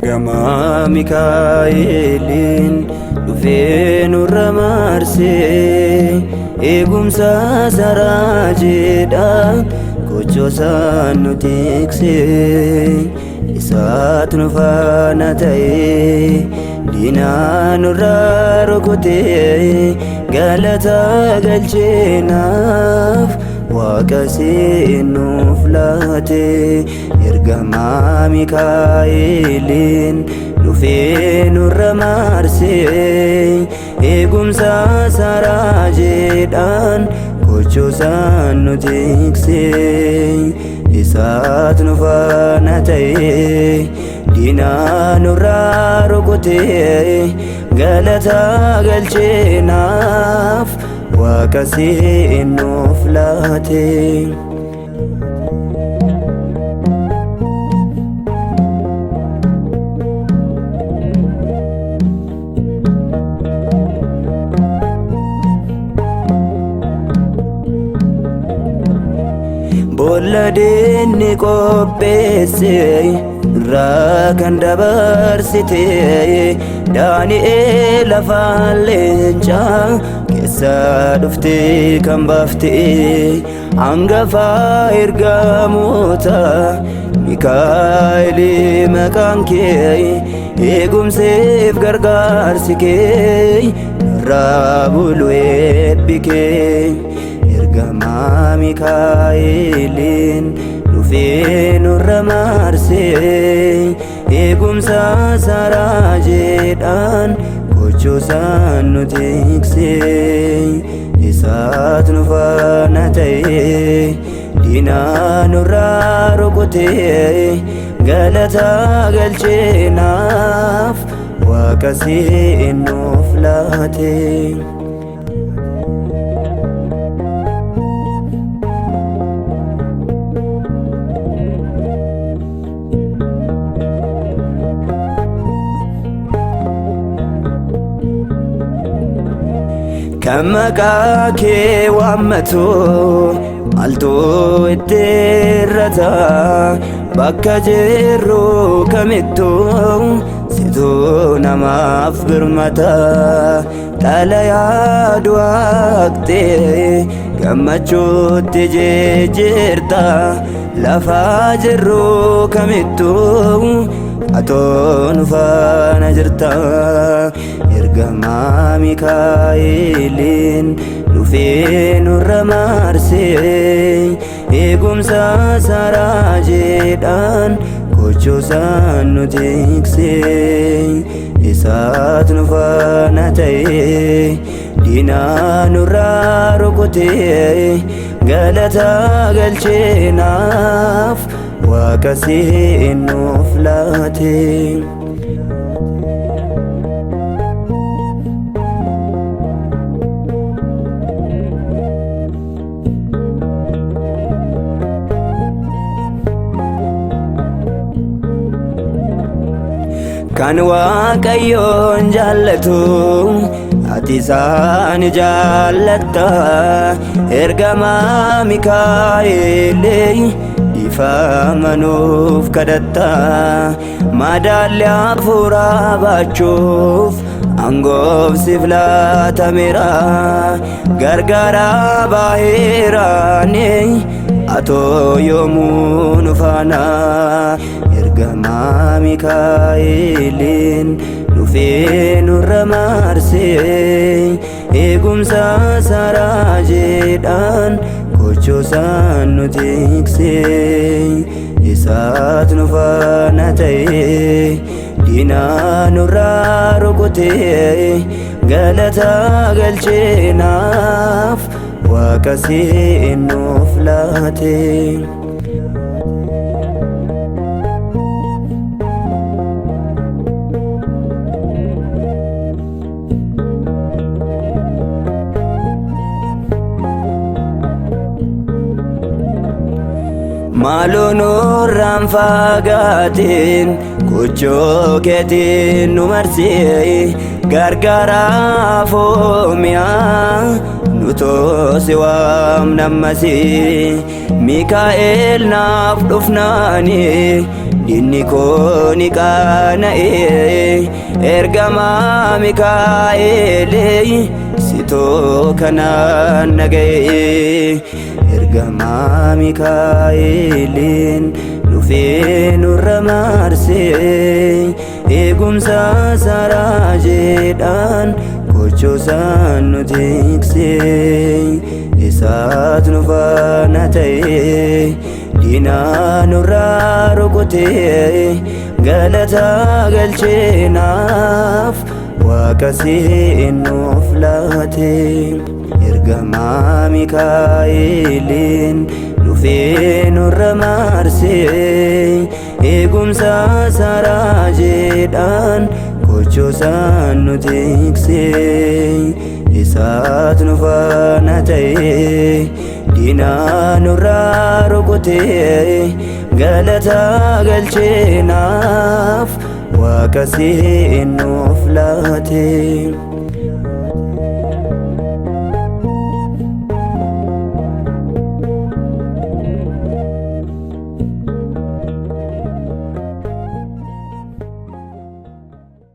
Ergamaa Mikaa'eliin dhufee nurra marsee eegumsa saraajeedhaan gochoosaan nu tiksee isaatu nu faana ta'ee diinaa nurra rukutee galata galcheenaaf waaqa nuuf laate. Ergamaa Mikaa'eliin dhufee nurra marsee eegumsa saraajeedhaan gochoosaan nu tiksee isaatu nu faana ta'ee diinaa nurra rukutee galata galcheenaaf waaqa nuuf laate. Boolla diinni qopheesse irraa kan dabarsite Daani'eel afaan leencaa keessa dhufte kan baafte hangafa ergamoota Mikaa'el maqaan kee eegumseef gargaarsi kee nurraa bulu eebbi kee. Ergamaa Mikaa'eliin dhufee nurra marsee eegumsa saraajeedhaan gochoosaan nu tiksee isaatu nu faana ta'ee diinaa nurra rukutee galata galcheenaaf waaqa nuuf laate. Kan maqaa kee waammatu maaltu itti irrata bakka jirru kamittu situ namaaf birmata xalayaa du'aaqxee gammachuutti jijjiirta lafa jirru kamittu atoo nu faana jirta. Ergamaa Mikaa'eliin dhufee nurra marsee eegumsa saraajeedhaan gochoosaan nu tiksee isaatu nu faana ta'ee diinaa nurra rukutee galata galcheenaaf waaqa nuuf laate. Kan Waaqayyoon jaallatu ati isaan jaallatta ergamaa Mikaa'el dhiifama nuuf kadhatta madaalli hafuuraa baachuuf aangoof siif laatameera gargaaraa baay'eeraani atoo yoomuu nu faana. Ergamaa Mikaa'eliin dhufee nurra marsee eegumsa saraajeedhaan gochoosaan nu tiksee isaatu nu faana ta'ee diinaa nurra rukutee galata galcheenaaf waaqa nuuf laate. Maaloo nurraan fagaatiin gochoo keetiin nu marsee gargaaraa foomiyaa nu toosi waamna ammasii. Mikaa'el naaf dhufnaani diinni koo ni qaana'e, ergamaa Mikaa'el sitoo kanaan naga'e. Ergamaa Mikaa'eliin dhufee nurra marsee eegumsa saraajeedhaan gochoosaan nu tiksee, isaat nu faana ta'ee diinaa nurraa rukutee galata galcheenaaf Waaqa siin nuuf laate. Ergamaa Mikaa'eliin dhufee nurra marsee eegumsa saraajeedhaan gochoosaan nu tiksee, isaat nu faana ta'ee diinaa nurraa rukutee galata galcheenaaf Waaqa siin nuuf laate.